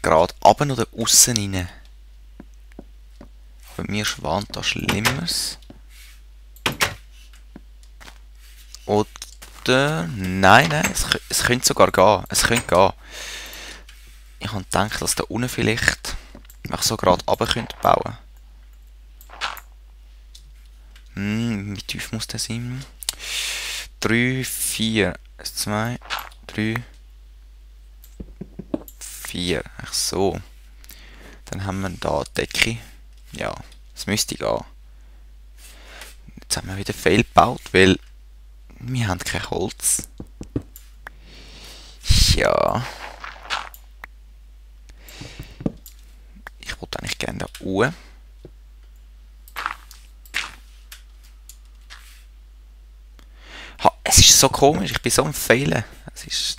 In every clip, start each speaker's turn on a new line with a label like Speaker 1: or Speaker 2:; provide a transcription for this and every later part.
Speaker 1: gerade runter oder aussen rein? Bei mir schwant da Schlimmeres. Oder... Nein, es könnte sogar gehen. Es könnte gehen. Ich habe gedacht, dass da unten vielleicht ich so gerade runter könnte bauen. Wie tief muss das sein? 3, 4, 2, 3, 4. Ach so. Dann haben wir da die Decke. Ja, es müsste gehen. Jetzt haben wir wieder Fail gebaut, weil wir haben kein Holz. Ja. Ich wollte eigentlich gerne da oben. Es ist so komisch, ich bin so am Fehlen. Es ist...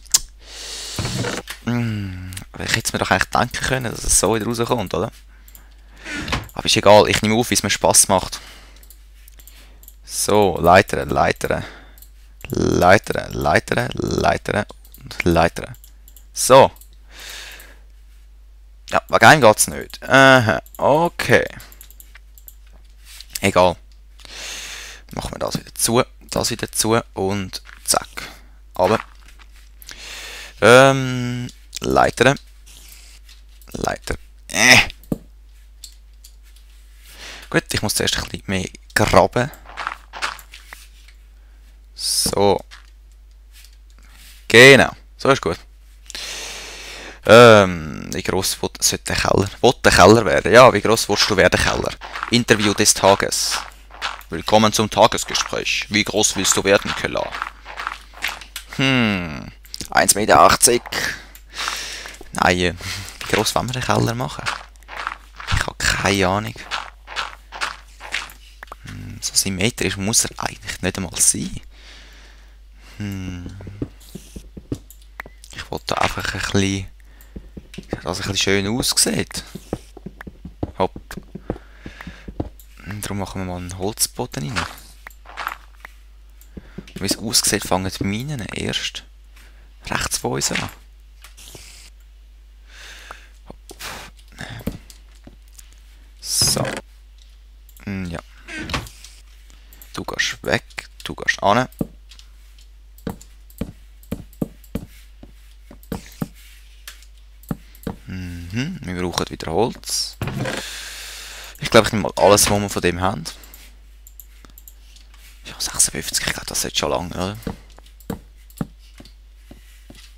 Speaker 1: ich hätte mir doch eigentlich denken können, dass es so wieder rauskommt, oder? Aber ist egal, ich nehme auf, wie es mir Spass macht. So, Leitern, Leitern. Leitern, Leitern, Leitern und Leitern. So. Ja, wegen einem geht es nicht. Aha, okay. Egal. Machen wir das wieder zu. Das wieder zu und zack. Aber Leiter. Leiter. Gut, ich muss zuerst ein bisschen mehr graben. So. Genau. So ist gut. Wie gross sollte der Keller? Will der Keller werden? Ja, wie gross willst du werden, Keller? Interview des Tages. Willkommen zum Tagesgespräch. Wie groß willst du werden, Keller? 1,80 Meter. Nein, wie gross wollen wir den Keller machen? Ich habe keine Ahnung. So symmetrisch muss er eigentlich nicht einmal sein. Ich wollte einfach ein bisschen, dass es ein bisschen schön aussieht. Hopp. Darum machen wir mal einen Holzboden rein. Wie es aussieht, fangen die Minen erst rechts von uns an. So. Ja. Du gehst weg, du gehst an. Wir brauchen wieder Holz. Ich glaube, ich nehme mal alles, was wir von dem haben. Ja, 56, ich glaube, das ist schon lange, oder?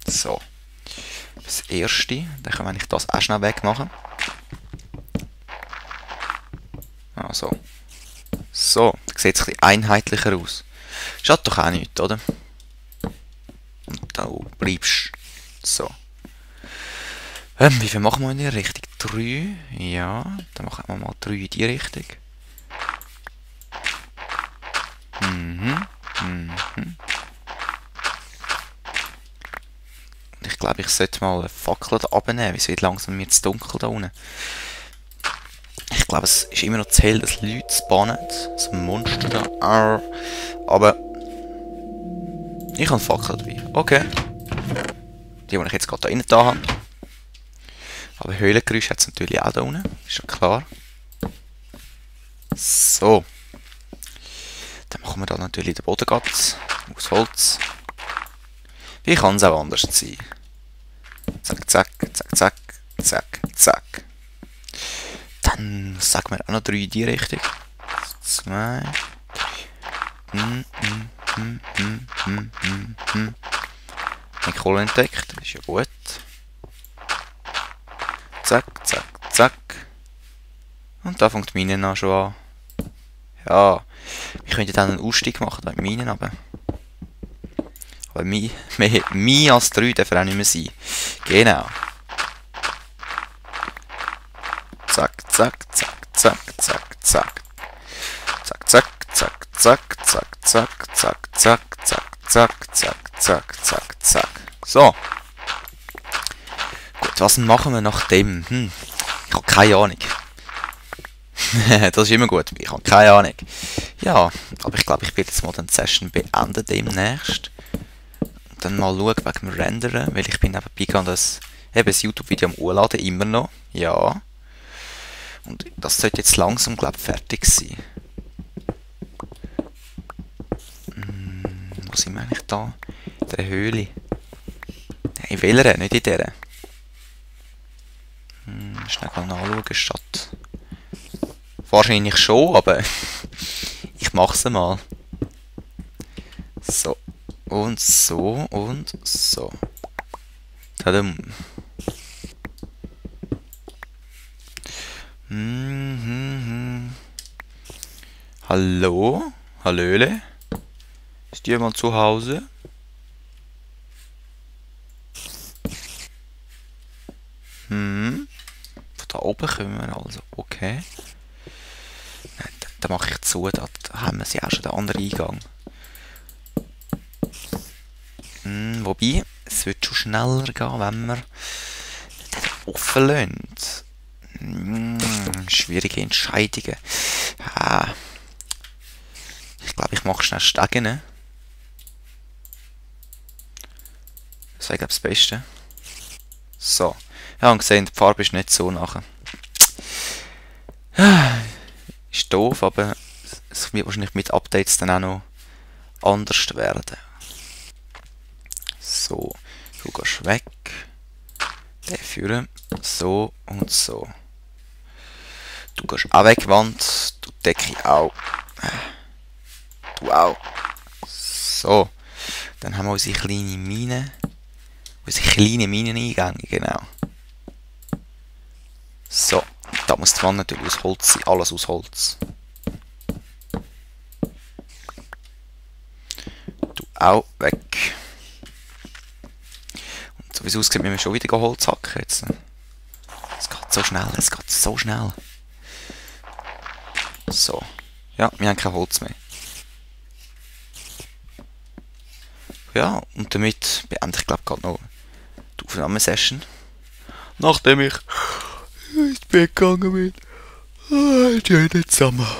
Speaker 1: So. Das erste, dann können wir eigentlich das auch schnell wegmachen. Also. So, das sieht ein bisschen einheitlicher aus. Schaut doch auch nichts, oder? Und da bleibst du. So. Wie viel machen wir in die Richtung? 3? Ja, dann machen wir mal 3 in die Richtung. Ich glaube, ich sollte mal eine Fackel da abnehmen, weil es wird langsam mir zu dunkel da unten. Ich glaube, es ist immer noch zu hell, dass Leute spawnen. So ein Monster da. Aber ich habe eine Fackel dabei. Okay. Die ich jetzt gerade da rein da habe. Aber Höhlengeräusch hat es natürlich auch da unten. Ist ja klar. So. Dann machen wir da natürlich den Boden aus Holz. Wie kann es auch anders sein? Zack, zack, zack, zack, zack, zack. Dann sagen wir auch noch 3 in die Richtung. 2. Eine Kohle entdeckt, das ist ja gut. Zack, zack, zack. Und da fängt die Mine an schon an. Ja, wir könnten dann einen Ausstieg machen, da in die Minen, aber mehr als 3 dürfen auch nicht mehr sein. Genau. Zack, zack, zack, zack, zack, zack. Zack, zack, zack, zack, zack, zack, zack, zack, zack, zack, zack, zack, zack, zack. So. Gut, was machen wir nach dem? Ich habe keine Ahnung. Das ist immer gut. Ich habe keine Ahnung. Ja, aber ich glaube, ich werde jetzt mal die Session beenden demnächst. Und dann mal schauen wegen dem Rendern, weil ich bin nebenbei gegangen, das Eben das YouTube-Video am Hochladen, immer noch. Ja. Und das sollte jetzt langsam, glaube ich, fertig sein. Wo sind wir eigentlich da? In der Höhle. In welcher? Nicht in dieser. Schnell anschauen, statt. Wahrscheinlich schon, aber ich mache es mal. So. Und so und so. Tadam. Hallo? Hallöle? Ist jemand zu Hause? Von da oben kommen wir also. Okay. Nein, da mache ich zu. Da haben wir sie auch schon, den anderen Eingang. Wobei, es wird schon schneller gehen, wenn wir den offen lassen. Schwierige Entscheidungen. Ich glaube, ich mache schnell Stegen. Das wäre, glaube ich, das Beste. So. Ja, und gesehen, die Farbe ist nicht so nachher. Ist doof, aber es wird wahrscheinlich mit Updates dann auch noch anders werden. So, du gehst weg. Den führen. So und so. Du gehst auch weg, Wand. Du Decke auch. Du auch. So. Dann haben wir unsere kleine Mine. Unsere kleinen Mineneingänge, genau. So. Da muss die Wand natürlich aus Holz sein. Alles aus Holz. Du auch weg. Und so wie es aussieht, müssen wir schon wieder Holz hacken jetzt. Es geht so schnell, es geht so schnell. So. Ja, wir haben kein Holz mehr. Ja, und damit beende ich, glaube ich, gerade noch die Aufnahmesession. Nachdem ich ins Bett gegangen bin. Schönen Sommer.